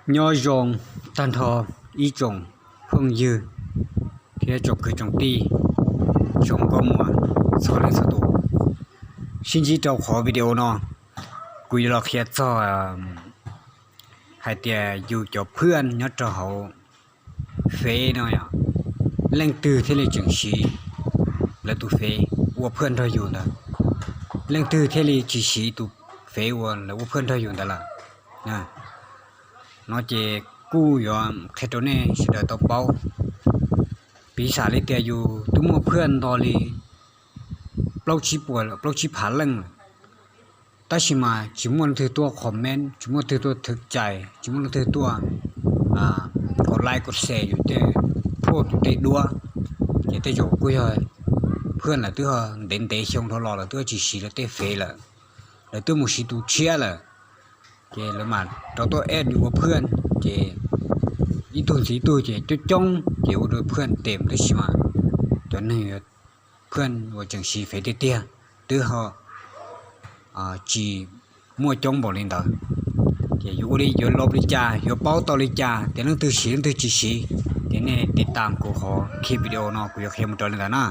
Nyob zoo tag nrho ib tsoom phooj ywg thiab tsoom kwv tsoom tij, tsoom nkauj muam txhua leej txhua tus. Sib ntsib rau qhov video no, kuv yuav los qhia txog hais tias yus cov phwaj nyob rau hauv Fev no yom, leej twg thiaj li tseem siv lawv tus Fev ua phwaj nrog yus ntawd, leej twg thiaj li tsis siv tus Fev uas lawv ua phwaj nrog yus ntawd lawm. No ces kuj yuav qhia rau nej sawv daws tau paub. Piv xam li tias yus twb muaj phwaj nto li plaub tsib puas, plaub tsib phav leej lawm, tab sis mas tsis muaj leej twg tuaj comment, tsis muaj leej twg tuaj thwm cai, tsis muaj leej twg tuaj kos like kos share yus tej phwaj tus tej duab. Ces tej zaum kuj yog phwaj lawv twb ntev ntev xyoo dhau los lawv twb tsis siv lawv tej Fev lawm, lawv twb mus siv tus tshiab lawm. Ces lawv mam rov tuaj add yus ua phwaj, ces ib tug ntxiv ib tug ces coob coob ces ua rau phwaj tes, tab sis mas cov neeg phwaj uas tseem siv Fev tiag tiag twb ho tsis muaj coob npaum li ntawd. Ces yuav ua li, yuav los li cas, yuav paub tau li cas tias leej twg siv leej twg tsis siv, ces nej tiv tam kuv qhov video no kuv yuav qhia mus raws li ntawd na.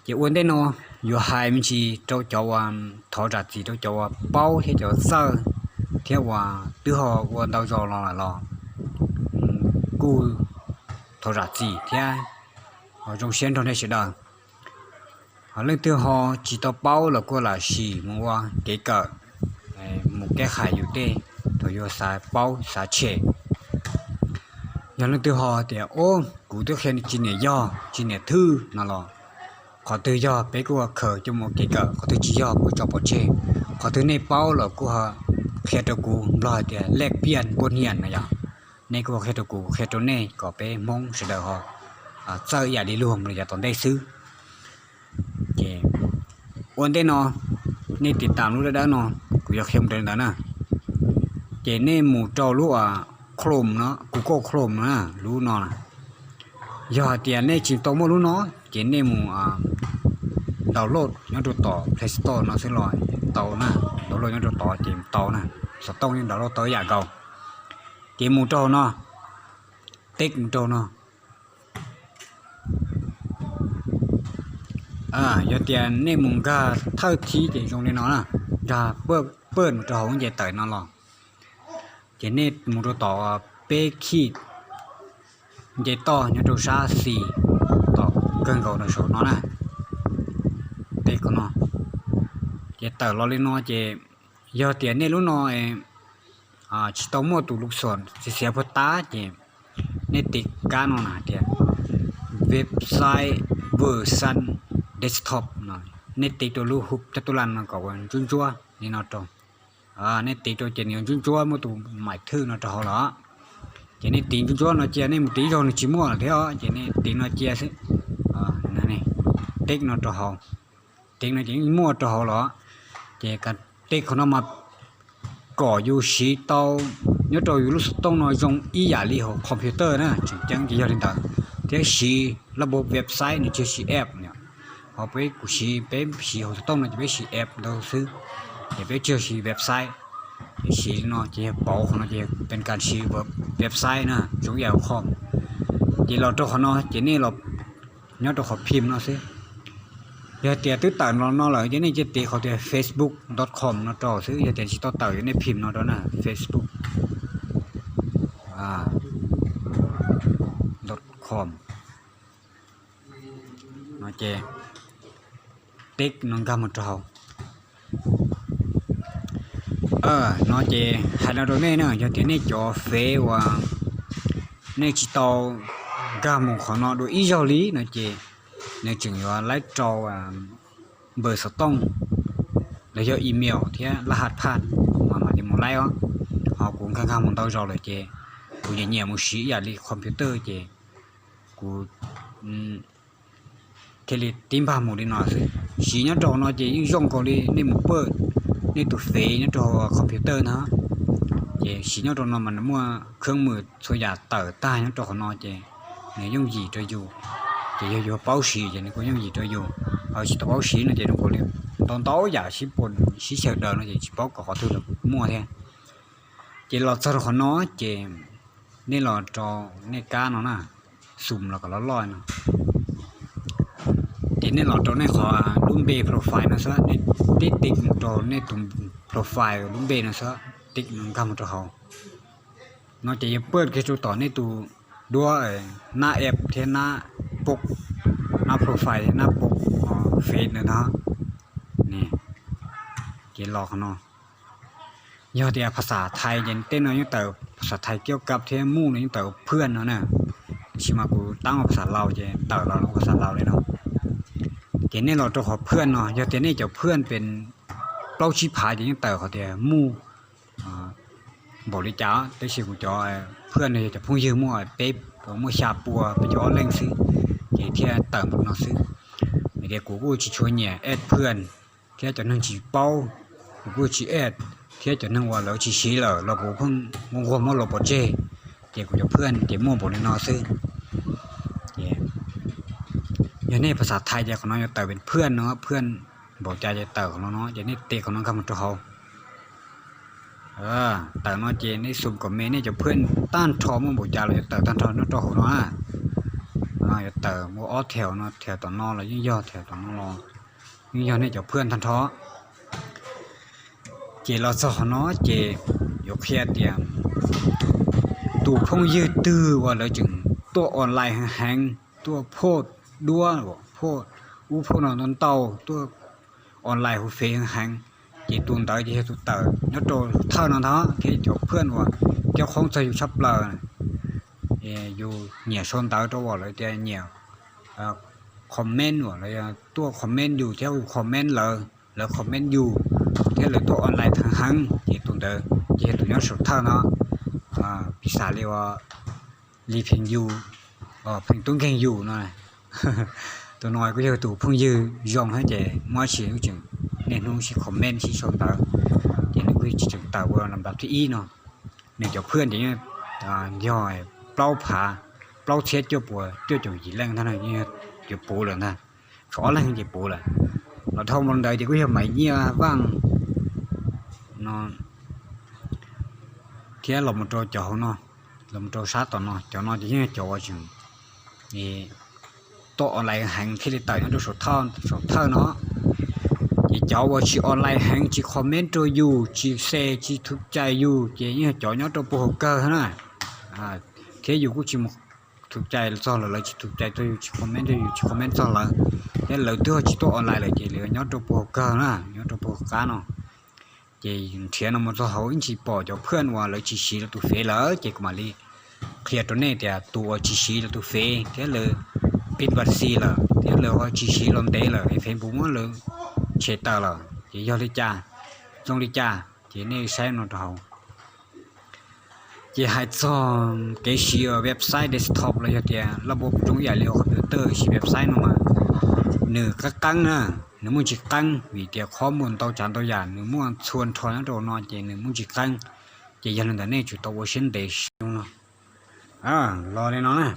Ces ua ntej no yuav hais me ntsis rau cov uas, thov zam txim rau cov uas paub thiab cov txawj thiab uas twb ho ua ntau zaus los lawm los kuj thov zam txim thiab ho zoo siab nrog nej sawv daws. Ho leej twg ho tsis tau paub los kuj lam sim mus ua kev kawm, mus keb hais yus tej thaum yus xav paub xav tshem. Yog leej twg ho tias, o, kuv twb qhia tsis niam yog tsis niam thwj no los, qhov twg yog peb kuj khaws coj mus ua kev kawm, qhov twg tsis yog kuj tso pov tseg. Qhov twg nej paub los kuj qhia rau kuv, Nplog hais tias lej piaj npuaj niam no yog, nej kuj qhia rau kuv, qhia rau nej kom peb Hmoob sawv daws ho txawj ib yam li luag mus li yav tom ntej xwb. Ces ua ntej no nej tiv tam lub dawb dawb no, kuv yuav qhia mus raws li ntawd na. Ces nej mus rau lub Chrome no, Google Chrome no, lub no na. Yog hais tias nej tsis tau muaj lub no, ces nej mus download nyob rau tom Play Store no xwb los tau na. Download nyob rau tod ces tau na. Xov tooj yeej download tau ib yam nkaus. Ces mus rau no, teeb mus rau no. Yog tias nej mus nkag thawj thib ces zoo li no na, nkag pawj mus rau hauv nce tawm no los, ces nej mus rau tom peb khij nce toj nyob rau sab xis tom kawg nkaus rau saum no na. Tej qhov no, ces tawm los li no ces yog tias nej lub no tsis tau muaj tus lub xom txiv xiav puag ta ces nej tiv kab no na tias website version desktop no, nej tiv rau lub hub coj tub lan no kom ua ntsuab ntsuab li no rau. Nej tiv rau ces nws yuav ntsuab ntsuab muaj tus maim thwj no rau hauv los. Ces nej tiv ntsuab ntsuab no cia, nej mus tiv ib zaug nws tsis muaj lawm thiab os, ces nej tiv no cia xwb. Teeb no rau hauv, teeb no ces yeej muaj rau hauv los. Ces tej qhov no mas kom yus siv tau nyob rau yus lub xov tooj no zoo ib yam li hauv computer na, tseem ceeb ces yog li ntawd. Thiab siv lab npau website nws tsis yog siv app no. Ho peb kuv siv, peb siv hauv xov tooj no ces peb siv app ntau xwb, ces peb tsis yog siv website. Peb siv li no ces yog pauv qhov no ces peb kam siv website na, zoo ib yam com. Ces los rau qhov no ces nej los nyob rau qhov phim no xwb. Yog tias twb tawm los no lawm ces nej cia tiv qhov tias facebook dot com no rau xwb, yog tias tsis tau tawm ces nej phim no rau na, facebook dot com no ces teeb no nkag mus rau hauv. No ces hais no rau nej na, yog tias nej cov fev uas nej tsis tau nkag mus qhov no dua ib zaug li no ces nws tseem yuav laib rau npawb xov tooj los yog email thiab laj hat phaj mas mam li mus laib os. Ho kuv nkag nkag mus ntau zaus lawm ces kuv nyiam nyiam mus siv ib yam li computer ces kuv thiaj li tib npag mus li no xwb. Siv nyob rau no ces yeej zoo nkaus li nej mus pawj nej tus fev nyob rau computer na. Ces siv nyob rau no mas nws muaj kheeb mwm txhua yam tawm tag nyob rau qhov no ces nws yooj yim rau yus. Ces yog yus paub siv ces nws kuj yooj yim rau yus. Ho tsis tau paub siv no ces zoo nkaus li ntau ntau yam sib pua sib xyaw daws no ces tsis paub kom qhov twg los muaj thiab. Ces los txog rau qhov no ces nej los rau nej kab no na, xum los kom loj loj no. Ces nej los rau nej qhov lub npe profile no xwb, nej tib tig mus rau nej tus profile lub npe no xwb, tig nkag mus rau hauv no ces yuav paj kiag rau tom nej tus duab, nab app thiab nab pob, nab profile thiab nab pob, fev ntawd ntag. Ces los qhov no, yog tias phas xas thais ces tej no yeej tawm phas xas thais kiaub kab thiab muj no yeej tawm phwaj no na. Tiam sis mas kuv tab ua phas xas laus ces tawm los phas xas laus li no. Ces nej los rau qhov phwaj no, yog tias nej cov phwaj pes plaub tsib phav ces yeej tawm qhov tias muj npaum li cas, tab sis kuv cov phwaj no yog cov phooj ywg muaj peb, muaj xya pua peb caug ob leej xwb, ces thiaj tawm npaum no xwb. Vim tias kuv kuj tsis tshua nyiam add phwaj thiab cov neeg tsis paub, kuv kuj tsis add, thiab cov neeg uas lawv tsis siv lawm los kuv pheej nquag nquag muab los pov tseg, ces kuv cov phwaj ces muaj npaum li no xwb. Yog nej phas xas thais ces qhov no yuav tawm pes phwaj no, phwaj npaum cas ces tawm qhov no no, ces nej tig qhov no nkag mus rau hauv. Tawm no ces nej xum kom me, nej cov phwaj tag nrho muaj npaum cas los yuav tawm tag nrho nyob rau hauv no na. Yuav tawm ua ob thiaus no, thiaus tom no los yeej yog, thiaus tom no los yeej yog nej cov phwaj tag nrho. Ces los txog qhov no ces yuav qhia tias tus phooj ywg twg uas lawv tseem tuaj online heev heev, tuaj phoj duab, phoj ub phoj no ntau ntau, tuaj online hauv fev heev heev, ces tus ntawd ces yog tus tawm nyob rau thawj no ntag, thiab cov phwaj uas nco qhoob txog yus tshaj plaws, yus nyiam sau ntawv rau uas lawv tias nyiam comment uas lawv tuaj comment yus thiab yus comment lawv, lawv comment yus thiab lawv tuaj online heev heev, ces tus ntawd ces yog tus nyob saum thawj no. Piv xam li uas Li Pheej Yus, Pheej Tub Nkeeg Yus no, tus no kuj yog tus phooj ywg zoo thiab ces muaj dab tsi kuj tseem niaj hnub sib comment sib sau ntawv, ces nws kuj tseem tawm ua lab npab thib ib no. Nws cov phwaj ces yog plaub phav, plaub txhiab cuaj puas cuaj caum yim leej ntag, yuav puv lawm ntag, tshuav ob leeg ces puv lawm. Los dhau mus ntawd ces kuj yog Maiv Nyiaj Vaj no thiab los mus rau cov hauv no, los mus rau sab tom no, cov no ces yeej yog cov uas tseem tuaj online heev thiaj li tawm nyob rau saum thawj no. Ces cov uas tsis online heev, tsis comment rau yus, tsis share, tsis thum cai yus ces yeej yog cov nyob rau puag hauv kawg na. Thiab yus kuj tsis mus thum cai txog lawv, lawv tsis thum cai txog yus, tsis comment rau yus, tsis comment txog lawv, thiab lawv twb tsis tuaj online lawm ces lawv nyob rau puag hauv kawg na, nyob rau puag hauv qab no. Ces nrhiav no mus txog hauv ib ntsis pom cov phwaj uas lawv tsis siv lawv tus fev lawm ces kuv mam li qhia rau nej tias tus uas tsis siv lawv tus fev thiab lawv pib npaj xi lawm thiab lawv ho tsis siv los ntev lawm es Facebook muab lawv tshem tawm lawm ces yog li cas, zoo li cas ces nej saib no rau hauv. Ces hais txog kev siv website desktop los yog tias laj npua pus roob ib yam li computer siv website no mas nws qab qeeb na, nws muaj ntsis qeeb vim tias qhov muaj ntau tsav ntau yam, nws muaj txhua nrho nyob rau no ces nws muaj ntsis qeeb. Ces yog li ntawd nej tsum tau ua siab ntev siv no. Los li no na,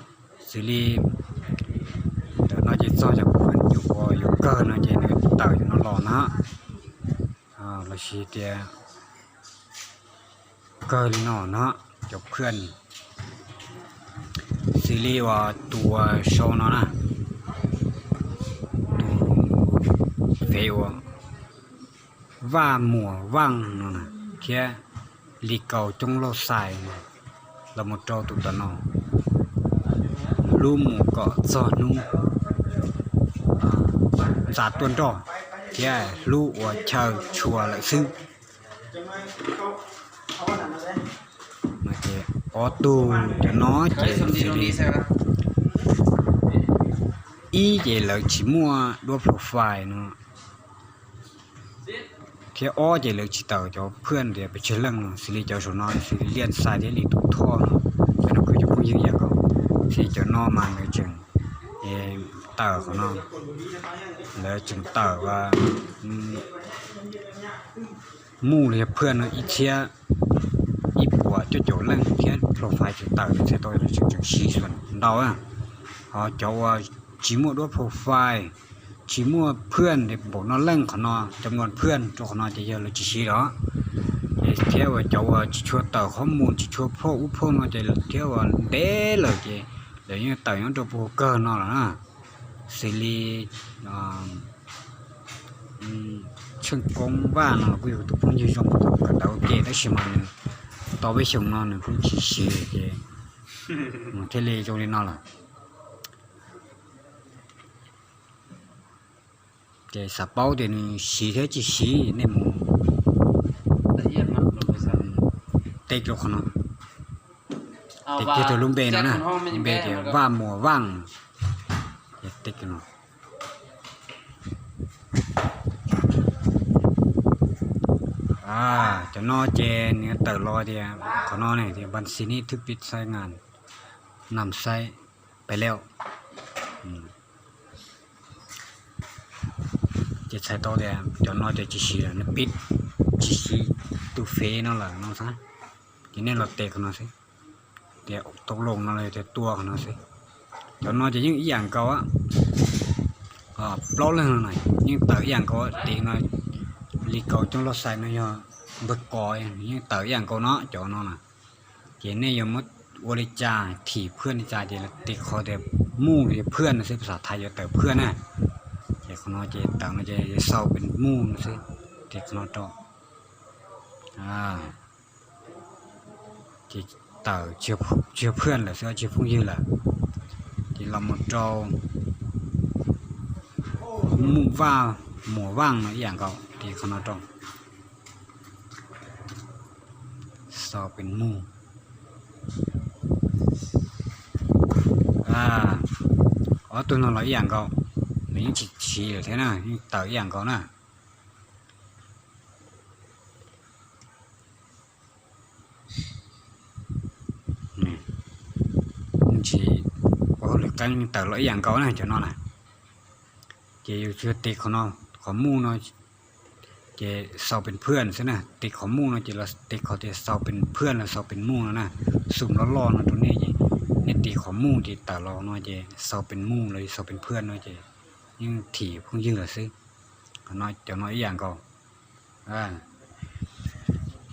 xws li ntawm no ces txog cov phooj ywg uas yuav kawg no ces nws tawm cov no los na, los sis tias kawg li no na, cov phwaj xws li uas tus sau no na, tus fev uas Vaj Muas Vaj no thiab Li Kaus Coob Lauj Xais no, los mus rau tus tom no, hlub mus kom txog hnub ntxa tuaj nroj thiab hlub ua chaw tshua lawm xwb. Ob tug cov no ces xws li ib ces lawv tsis muaj duab profile no, thiab ob ces lawv tsis tawm cov phwaj tias pes tsawg leej no, xws li cov saum no xws li Liaj Xais thiab Li Tus Thoj no, cov no kuj cov phooj ywg yam nkaus, xws li cov no mas lawv tseem tawm qhov no, lawv tseem tawm muj los yog phwaj no ib txhiab ib puas cuaj caum leej thiab profile tseem tawm, txhais tau lawv tseem siv ntau. Ho cov uas tsis muaj duab profile, tsis muaj phwaj npaum no leej qhov no, cov nkaus phwaj rau qhov no ces yog lawv tsis siv lawm, ces thiaj Thiab uas cov uas tsis tshua tawm qhov mus tsis tshua phoj ub phoj no ces thiab uas ntev lawm ces lawv yeej tawm nyob rau puag kawg no lawm na. Xws li Tsheej Koob Vaj no kuj yog tus phooj ywg zoo kawm ntawv ua ke tab sis mas nws tau peb xyoos no nws kuj tsis siv ces nws thiaj li zoo li no lawm. Ces xav paub tias nws siv thiab tsis siv nej mus teb rau qhov no. Tes kiag rau lub npe no na, lub npe tias Vaj Muas Vaaj. Ces teb rau no. Cov no ces nws tawm los tias qhov no ne tias บัญชีนี้ถูกปิดใช้งาน นำใช้ไปแล้ว Ces txhais tau tias cov no ces tsis siv lawm, nws pib tsis siv tus fev no lawm no xwb. Ces nej los tes qhov no xwb, tias tau loos no los tias tua qhov no xwb. Cov no ces yeej ib yam nkaus, plaub leeg no na yeej tawm ib yam nkaus, tes no li kaus coob loj xais no yog npawg Kos, yeej tawm ib yam nkaus no cov no na. Ces nej yuav muab ua li cas thim phwaj li cas ces tes qhov tias mus los yog phwaj no xwb, pas xas thaiv yuav tawm phwaj na. Ces qhov no ces tawm no ces xaus pes mus no xwb, tes qhov no rau. Ces tawm tsis yog phwaj lawm xwb, tsis yog phooj ywg lawm. Ces los mus rau Mus Vaj, Muas Vaaj no ib yam nkaus, tes qhov no rau. Xaus pes mus. Ob tug no los ib yam nkaus, nws yeej tsis siv lawm thiab na, yeej tawm ib yam nkaus na. Tsis ua hauj lwm qeeb, tawm los ib yam nkaus na cov no na. Ces yus tsuas tes qhov no, qhov mus no ces xaus pes phwaj xwb na, tes qhov mus no ces los tes qhov tias xaus pes phwaj los xaus pes mus no na. Xum loj loj no rau nej ces nej tes qhov mus ces tawm los no ces xaus pes mus los xaus pes phwaj no ces yeej thim phooj ywg lawm xwb. Cov no ib yam nkaus.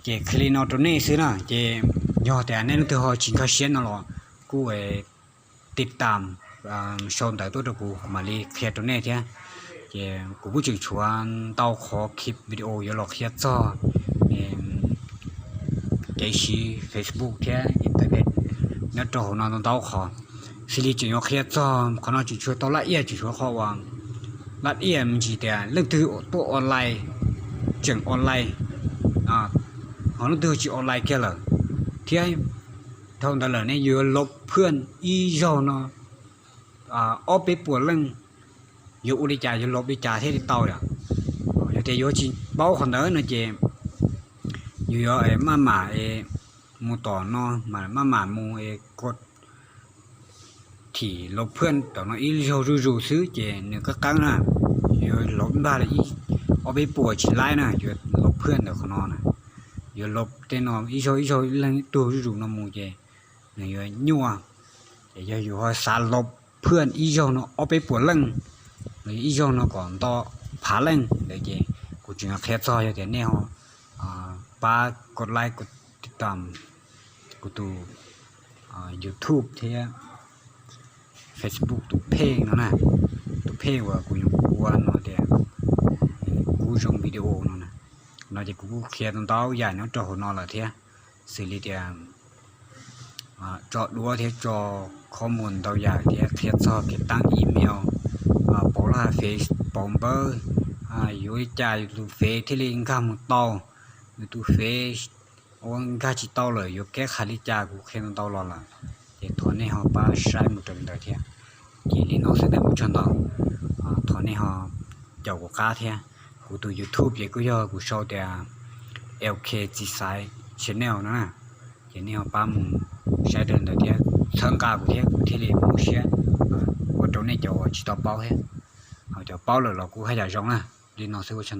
Ces qhia li no rau nej xwb na, ces yog tias nej leej twg ho tsis nkag siab no los kuj tiv tam sau ntawv tuaj rau kuv, kuv mam li qhia rau nej thiab. Ces kuv kuj tseem tshuav ntau qhov clip video yuav los qhia txog kev siv Facebook thiab internet nyob rau hauv no ntau ntau qhov. Xws li tseem yuav qhia txog qhov no tseem tshuav tau laj iaj, tseem tshuav qhov uas laj iaj me ntsis tias leej twg tuaj online, tseem online, ho leej twg tsis online kiag lawm, thiab dhau ntawd lawm nej yuav lov phwaj ib zaug no ob peb puas leej, yuav ua li cas yuav lov li cas thiaj li tau yom? Yog tias yuav tsis paub qhov ntawd no ces yus yuav maj mam es mus tom no, maj mam mus es kos thim lov phwaj tom no ib zaug zuj zus xwb ces nws qab qeeb na, yuav lov npaj li ob peb puas tsis laib na, yuav lov phwaj ntawm qhov no na, yuav lov tej no ib zaug ib zaug ib leeg ib tug zuj zus no mus ces nws yuav nyuaj. Ces yog yus ho xav lov phwaj ib zaug no ob peb puas leej, los yog ib zaug no kom nto phav leej ntawd ces kuv tseem qhia txog, yog tias nej ho pab kos like kos tiv tam kuv tus YouTube thiab Facebook tus pheej no na, tus pheej uas kuv yuav ua no tias kuv zoo video no na, no ces kuv kuj qhia ntau yam nyob rau hauv no lawm thiab, xws li tias tso duab thiab tso khob mus ntau yam thiab qhia txog kev tab email, pauv laj Face, pauv npawb, yuav li cas yus tus Face thiaj li nkag mus tau, yus tus Face ua nkag tsis tau lawm yuav keb qhas li cas kuv qhia ntau los lawm. Ces thov nej ho pab saib mus raws li ntawd thiab. Ces li no xwb, nej mus tsaug ntau, thov nej ho caum kuv qab thiab. Kuv tus YouTube ces kuj yog kuv sau tias L K Txiv Xaiv Channel no na. Ces nej ho pab mus saib raws li ntawd thiab txhawb nqa kuv thiab kuv thiaj li muaj siab ua rau nej cov uas tsis tau paub thiab. Ho cov paub lawm los kuj haj yam zoo na. Li no xwb, ua tsaug ntau.